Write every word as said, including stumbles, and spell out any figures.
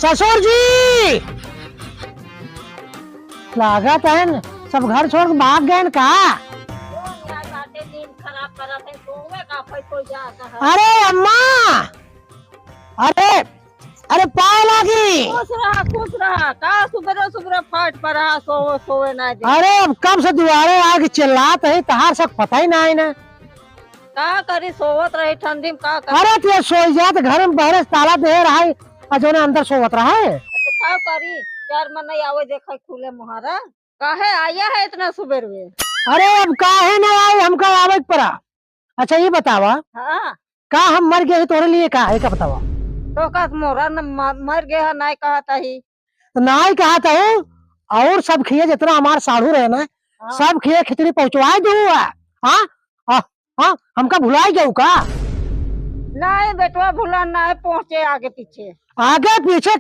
ससुर जी, लागत है न, सब घर छोड़ के भाग गए न का? कौन यार बाटे दिन खराब करत है, सोवे का फैसला जाता है। अरे अम्मा, अरे, अरे पाए लागी। खुश रहा, खुश रहा। का सुबेरे सुबेरे फट पर रहा, सोवे, सोवे ना दे। अरे अब कब से दुआरे आके चिल्लात है, तहार सब पता ही ना है ना। का करी, सोवत रही ठंडी में, का करी? अरे ते सोई जात, घर में बहरे से ताला दे रहा है, और जोने अंदर सोवत रहा है। अच्छा, का करी, चार मन नहीं आवे, देखे खुले मुहारा। काहे आया है इतना सुबेर में? अरे अब काहे ना आए, हमका आवे के पड़ा। अच्छा ये बतावा, हाँ। का हम मर गए ही तोरे लिए का है, का बतावा? तो का मोरा न म-, मर गए है, नाय कहत ही। तो नाय कहत हूँ, और सब खिए जितना हमार साढ़ू रहे ना, हाँ। सब खिए खिचड़ी पहुँचवाए दू हुआ। हाँ? आ, हाँ? हमका भुलाई गऊ का? नहीं बेटवा, भुला ना है, पहुँचे आगे पीछे। आगे पीछे